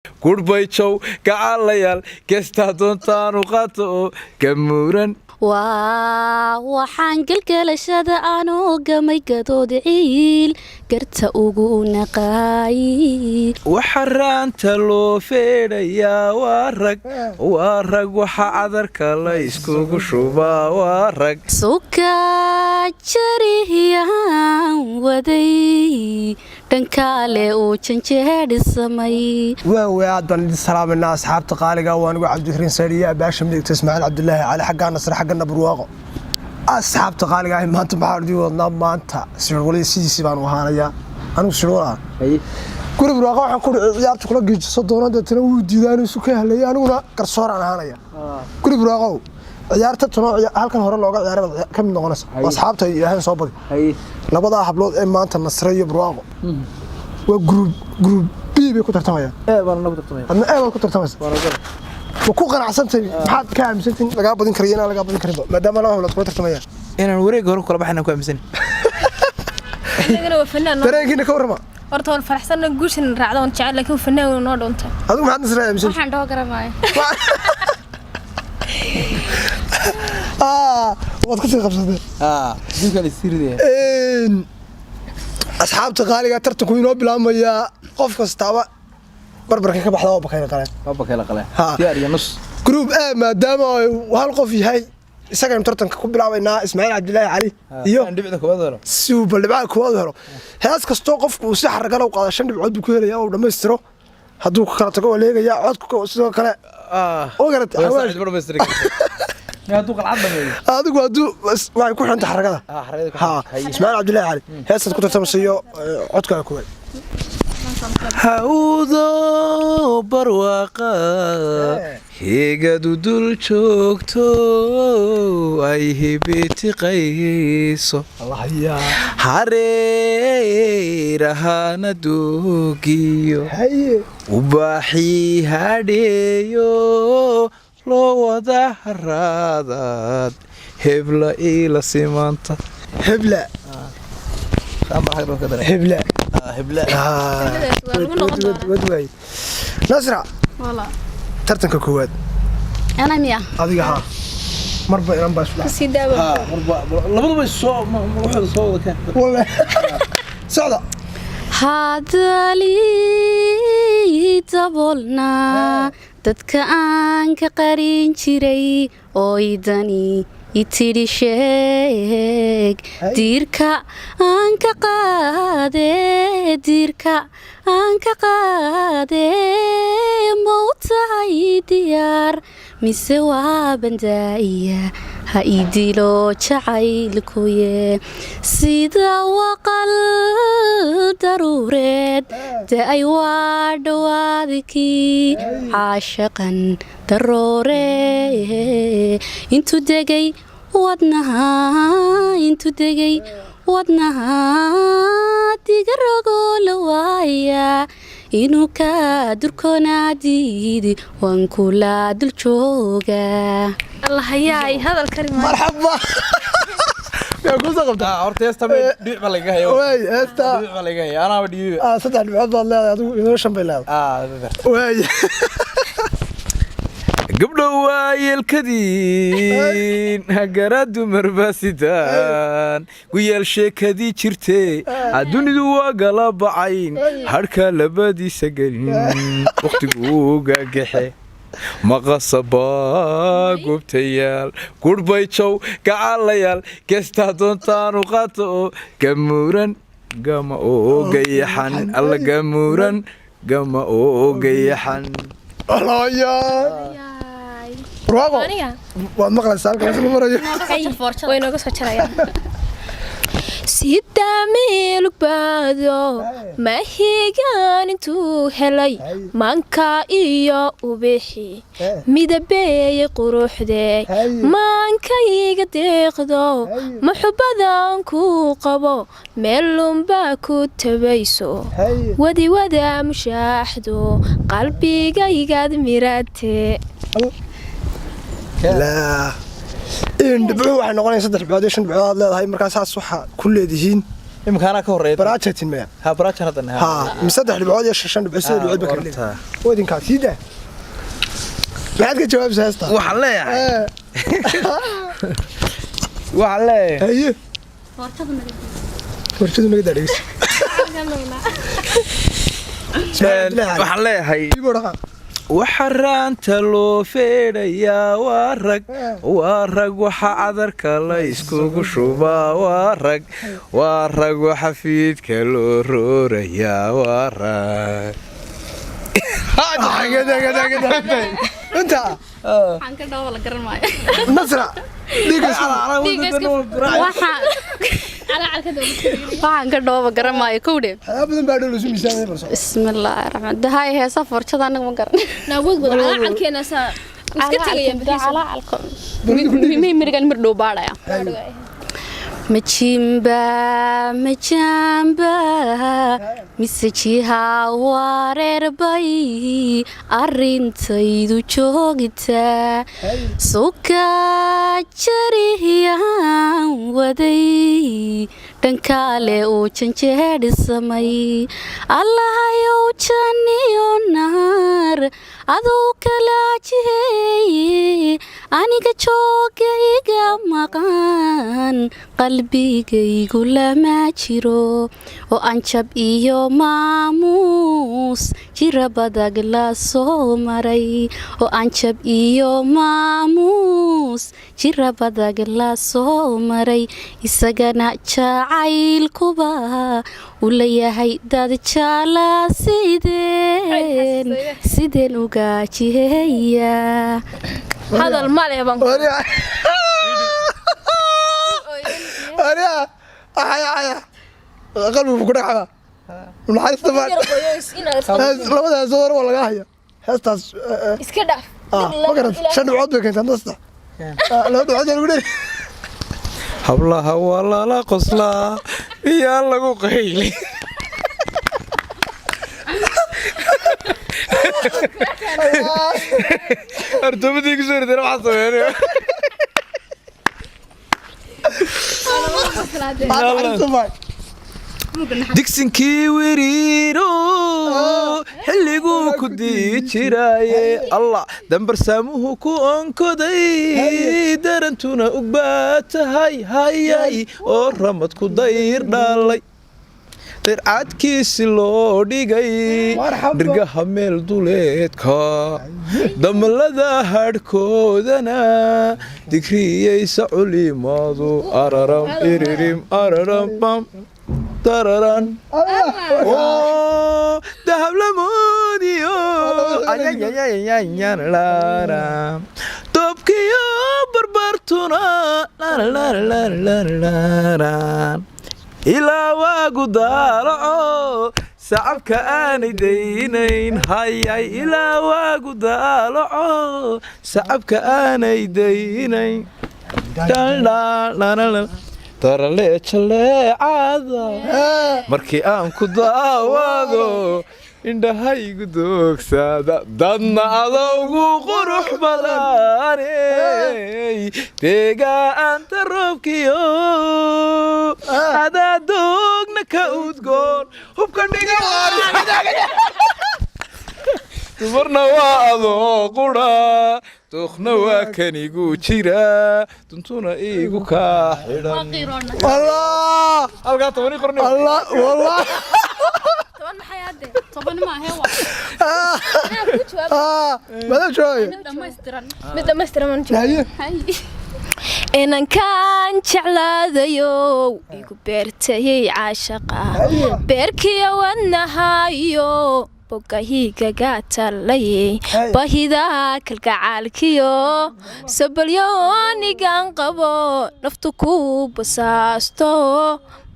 Gurbayjow gacaalayaal, geestaa doontaanu qaato oo gamuuran. Waa waxaan gelgelashada aanu gamay, gadood ciil garta ugu naqaay. Waxa raanta loo feedhayaa waa rag, waa rag. Waxa cadarka la iskugu shubaa waa rag. Suka jarihiyaan waday, dhankaale uu janjeedhisamay. Waawe, aad baan idin salaamanaa, asxaabta qaaliga. Waa anigu Cabdikariin Saydhiya, abaasha midigta Ismaaciil Cabdilaahi Cali, xaggaa Nasre, xaggana Barwaaqo. Asxaabta qaaliga ah, maanta maxaan idin wadnaa? Maanta sirwalay sidiisii baanu ahaanayaa. Anigu sirwal ah guri Barwaaqo waxaan ku ciyaarta kula geejiso doona, deetana wuu diidaa inuu isu ka helaya. Aniguna garsooraan ahaanaya guri Barwaaqow. Ciyaarta tanoo halkan hore looga ciyaaray baad ka mid noqonaysa. Asxaabta ay yidhaaheen soo badi labadaa hablood ee maanta Nasre iyo Barwaaqo waa group B bay ku tartamayaan. Adna E baad ku tartamaysa. Ma ku qanacsantahay? Maxaad ka aaminsantahin lagaa badin karayo inaan lagaa badin karinba, maadaama laba hablood kula tartamayaan? Inaan wareegga hore kula baxayna ku aaminsan. Inagana waa fanaan. Dareenkiina ka warrama. Horta waan faraxsanna, guushan raacda waan jecel, laakiin fanaan wuu noo dhuntay. Adigu maxaad, Nasre, aaminsan? Waxaan dhoo garamaayo. Waad kusii qabsatay. Asxaabta qaaliga, tartanku inoo bilaabmayaa. Qof kastaaba barbarka ka baxda waa bakayla qaleen. Group A maadaama uu hal qof yahay, isagaynu tartanka ku bilaabaynaa, Ismaaciil Cabdilaahi Cali, iyo si uu baldhibcaha koowaad u helo. Hees kastoo qofku uu si xaragana u qaado, shan dhibcood buu ku helaya oo uu dhammaystiro. Hadduu ku kala tago waa leegayaa codku sidoo kale. Oo garatay? Adigu hadduu waxay ku xiranta xaragada. Ha, Ismaaciil Cabdilaahi Cali, heestaad ku tartamaysa iyo codkaaga koowaad. Hawdo barwaaqa heegadu dul joogto ay hibitiqayso, hareerahana doogiyo ubaaxii hadheeyo loo wada haraadaad hebla iila simanta. Hebla, hebla. Wad waay, Nasra, tartanka koowaad. Ana miya? Adiga haa, marba inan baa isku sii daawa. Labaduba soo waxooda soo wada keen. Walle socda. Hadalii daboolnaa dadka aan ka qarin jiray oo idani itidhi sheeg, diirka aan ka qaade, diirka aan ka qaade, ma u tahay diyaar mise waa bandaa'iya? Ha ii dilo jacaylkuye, sida waqal daruureed da'ay waa dhowaadkii caashaqan daroore, intuu degay wadnaha, intuu degay wadnaha, diga rogoo la waaya inuu ka durkoonaa diidi, waan kula dul joogaa. Allah hayaay, hadal kari maayo. Marxaba, yaa kusoo qabta. Horta heesta dhibic baa lagaga haya. Waay, heesta. Dhibic baa lagaga haya, anaaba dhibiba. Saddex dhibcood baad leedahay adigu, inoo shan bay leedahay. Waay. Gabdhow waa yeelkadiin, hagara dumar baa sidaan guyaal sheekadii jirte, dunidu waa gala bacayn, hadhka labadiisa gelin wakhtigu gagaxe, maqasabaa gubtayaal, gurbayjow gacaalayaal, geestaa doontaanu qaato oo gamuuran gama oo gayaxan, alla gamuuran gama oo gayaxan. Alayaa Barwaaqo. Aniga. Waad maqlaysaa halkaas la marayo. Way nooga soo jarayaan. Sida meelugbaado mahigaan intuu helay manka iyo ubixi midabeeyey quruxdee, maankayga deeqdo muxubadan ku qabo, meelunbaa ku tabayso, wadiwada mushaaxdo qalbigaygaad mirate. Laa, in dhibcuhu waxay noqonayaan saddex dhibcood iyo shan dhibcood aad leedahay. Markaa saas waxaa ku leedihiin Imika anaa ka horeeya. Baraajatin maya? Ha, baraajan hadda. Ha, 3 dhibcood iyo 5 dhibcood, 8 dhibcood ba kala leedahay. Wadinkaa sii daa, maxaad ka jawaabaysaa heesta? Waxaan leeyahay, waxaan leeyahay. Haye, warshadu naga daa, dhegeyso. Waxaan leeyahay. Ibo dhaqan. Waxa raanta loo feedhayaa waa rag, waa rag. Waxa cadarka la iskugu shubaa waa rag, waa rag. Waxa fiidka loo roorayaa waa rag. Inta Waxaan ka dhawo la garan maayo. Nasra dhiiga. Waxaan ka dhooba garan maayo, kowdhe. Waxyaaba badan baa dhow lasu miisaamay, balso. Bismillaahi raxmaan dahay, heesa forjada anaga ma garan. Nawood badan calacalkeena saa iska tegaya bixiisa. Mirigan mir dhow baadhaya. Majimba majamba mise jiha wareerbay arrintaydu joogtaa, suka jarihiyaan waday, dhankaale uu janjeedhisamay. Allahayow janiyo naar aduu kala jiheeye, aniga jooga iga maqan, qalbigaygu lama jiro oo anjab iyo maamuus jira badag la soo maray, oo anjab iyo maamuus jira badag la soo maray, isagana jacaylkuba uu leeyahay dad jaala, sideen sideen uga jiheeya? Hadal male baan. Arya, arya, aya, aya, qalbigu ku dhacaa, naxariista baa. Labada heesood hore waa lagaa haya heestaas. Iska dhaaf. Ma garat, 5 dhibcood bay keentaa nasta, 2 dhibcood baa lagu dheeri. Hablaha waa lala qoslaa, miyaa lagu qaylay? Hortoomadii kusoo rideen waxaa sameynaya. Naxariista baa. Digsinkii wiriiro xilliguu ku dii jiraaye, Allah dambarsaamuhu ku onkoday, darantuna ugbaa tahay, hayay oo ramad ku dayr dhalay, dayrcadkiisi loo dhigay. Marxaba. Dhirgaha meel duleedka, damalada hadhkoodana digriyeysa culimadu, araram iririm araram bam dararan oo dahablamoodiyo ayayayayayalaara doobkiyo barbartuna lararararararan ilaa waagu daalaco, sacabka aanay daynayn, hayay ilaa waagu daalaco, sacabka aanay daynayn, darale jaleecada markii aan ku daawado, indhahaygu doogsaada, dadna adowgu qurux badaney, deegaanta roobkiyo adaa doogna ka udgoon, hubka dhiga, dumarna waa adoo qura, duuqna waa kanigu jira, duntuna iigu kaa xidhan. Allah. Halkaa tobani qorni. Allah, wallah. 10 maxay hadde? 10 maahe, waa. Ah, madaa jawaabay? Dhammaystiran. Mid dhammaystiran baan jawaab. Haye. Inankaan jeclaadayow igu beertayay caashaqa, beerkiyo wadnahayo bogahigaga talay, bahida kalgacaalkiyo sabalyoonigan qabo, naftu ku basaasto,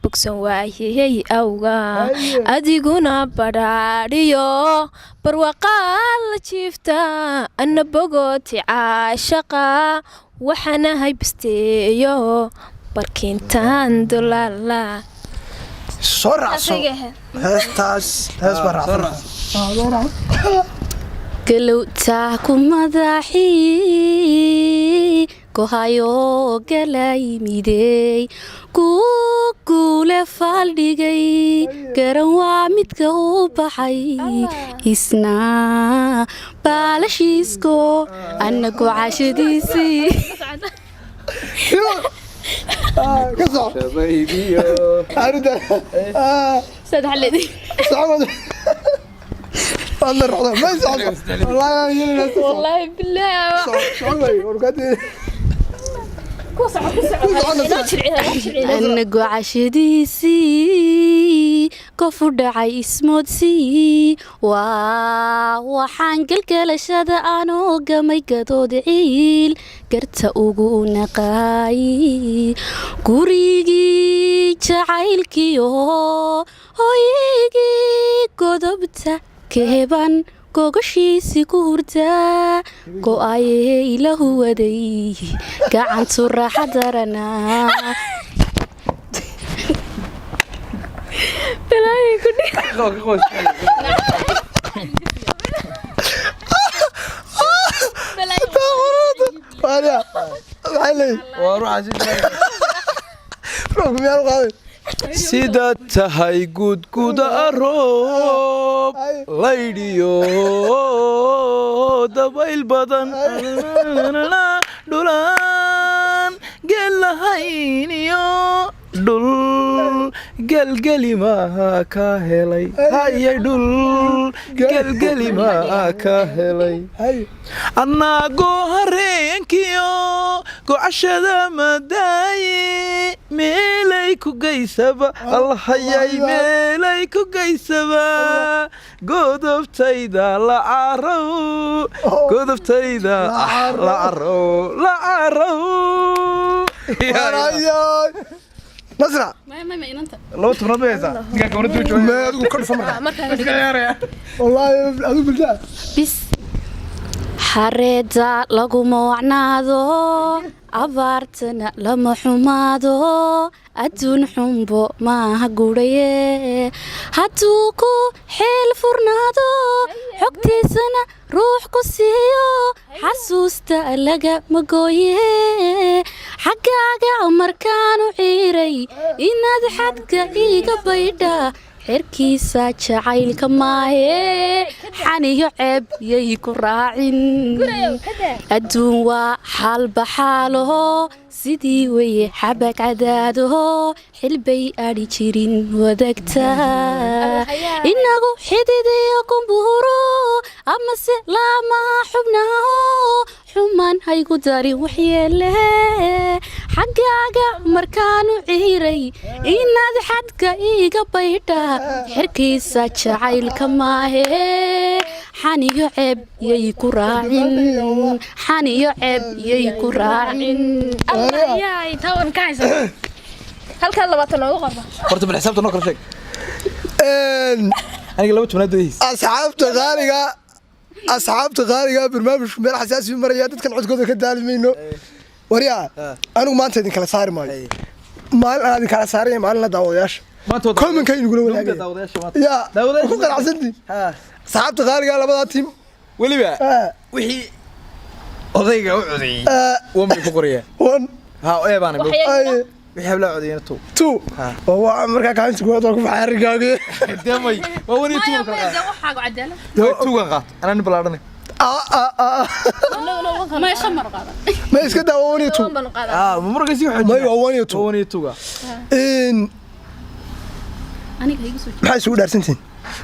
bogsan waayey awga, adiguna badhaadhiyo barwaqaad la jiifta, anna bogooti caashaqa, waxaanahay bisteeyo barkintaan dulaala. Soo raacso heestaas, hees baa raacsan. Galowtaa ku madaxii gohayo gala yimidey. Guule faaldhigay garan waa midka u baxay isna baalashiisko annagu cashadiisii. Ka soco. Arrinta. Soco. Waad la roxdaa. Ma socoto. Wallaahi aan yeelinaa, soco. Wallaahi bilaahi. Soco, soco way, warkaad- Ku soco, ku soco. Inoo jilciya, inoo jilciya. Annagu cashadiisii kofu dhacay ismoodsii waa waxaan gelgelashada anoo gamay gadood ciil garta ugu naqaay gurigii jacaylkiyo hoygii godobta keeban gogashiisi ku hurdaa go'ayee ila huwaday gacantu raaxa daranaa. Balaayo ku dhig. Waarya, maxay leeyihin? Roobku miyaanu qaaday? Sida tahay gudguda roob laydhiyo dabayl badan dhulaan geellahayniyo dhul gelgeli maaha ka helay hayay dhul gelgeli maaha ka helay. Hay. Annagoo hareenkiyo gocashada madaaye meelay ku geysaba allahayay meelay ku geysaba godobtayda la carow godobtayda la carow la carow. Waaryaay. Nasra. 12 bay haysaa. Mee adigu ka dhufo markaa. Wallaahi adigu bildaa. Bis xareedda laguma wacnaado, abaartana lama xumaado, adduun xumbo maaha gudhaye hadduu ku xeel furnaado xogtiisana ruux ku siiyo xasuusta lagama gooye xaggaaga markaanu ciiray inaad xadka iiga baydha xerkiisa jacaylka maahe xaniyo ceeb yay ku raacin adduun waa xaalbaxaalaho sidii weye xabag cadaadaho xilbay adhi jirin wadagta inagu xididiyo kumbuuro amase laamaha xubnaho xumaan haygu darin waxyeele xaggaaga markaanu ciiray inaad xadka iiga baydha xerkiisa jacaylka maahe xaniyo ceeb yay ku raacin xaniyo ceeb yay ku raacin. Allah yaay, tawan ka haysa. Halkaa 20 noogu qorba. Horta bal xisaabta noo kala sheeg. Aniga 12aad bay haysa. Asxaabta qaaliga, barnaamijku meel xasaasi maraya, dadkan codkooda ka daali mayno. Waryaa, anigu maanta idin kala saari maayo, maalin aan idin kala saaraya maalin la daawadayaasha comment-ka inugula wadaagaya yaa ku qanacsantiin asxaabta qaaliga labadaa tiim. Weliba wixii odayga u codeeyey one bay ku qorayaan. One. Ha eebaana. Ay. Wixii hablaa codeeyana two. Two. Waa markaa kaalinta koowaad waa ku baxay arrinkaagi. Demay waa one iyo two kala qaad. Waxaagu cadaalad. Waa two-gan qaat, anaa nin ballaadhanay. Ma shan mar qaadan. Ma iska daa, waa one iyo two. Ah, ma markaa sii xoojin. May, waa one iyo two. Waa one iyo two-ga. In Aniga igu soo maxay isugu dhaarsantihiin?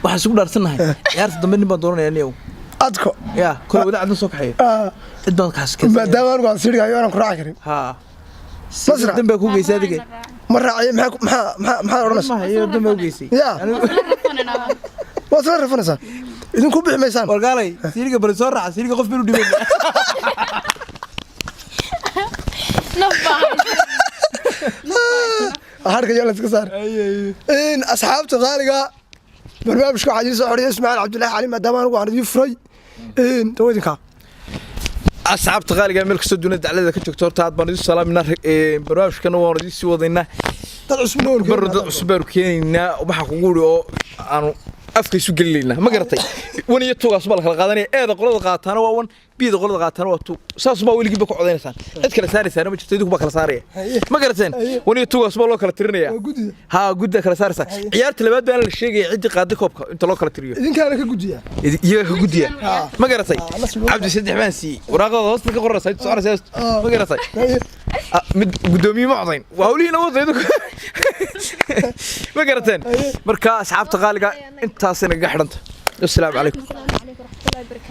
Waxaan isugu dhaarsannahay ciyaarta dambe nin baan doonanayaa niyow. Adko. Ya kole wadaacadna soo kaxeeyo. Cid baan kaas. Maadaama anigu aan siidhigayo aanan ku raaci karin. Ha. Masra. Dan baa ku geysay adiga. Ma raaciyo, maxaa odhanaysa? Ma hayo, dan baa u geysay. Ya waa isla rafanaysaa, idinku bixi maysaan. Wargaalay siiriga bari soo raaca siiriga qof binu dhibay. Naf baa. Harka yaa la iska saar. In asxaabta qaaliga, barnaamijka waxaa idiin soo xoriyay Ismaaciil Cabdullaahi Cali, maadaama anigu aan idiin furay dawadinka. Asxaabta qaaliga meel kastoo dunida daclada ka joogto, horta aad baan idin salaaminaa, barnaamijkana waan idin sii wadaynaa. Dad cusub baro dad cusub baanu keenaynaa, waxaa kugu uri oo aanu Afka isu gelinaynaa, ma garatay? One iyo two-gaas baa la kala qaadanaya. Eeda qolada qaataana waa one, bida qolada qaataana waa two. Saas baa weligiinba ku codaynaysaan. Cid kala saaraysaana ma jirto, idinku baa kala saaraya, ma garateen? One iyo two-gaas baa loo kala tirinaya. Waa guddida. Haa, gudda kala saaraysaa. Ciyaarta labaad baana la sheegaya ciddii qaaday koobka inta loo kala tiriyo. Idinkaana ka guddiya. Iyaga ka guddiya, ma garatay? Nasiib. Cabdi saddex baan siiyey. Waraaqdooda hoosta ka qoranaysa, inta soconaysa hoosta. Ma garatay? Ah, mid guddoomiye ma codayn, waa hawlihiina wada idinku, ma garateen? Marka asxaabta qaaliga, intaasay nagaga xidhanta. Assalaamu calaykum.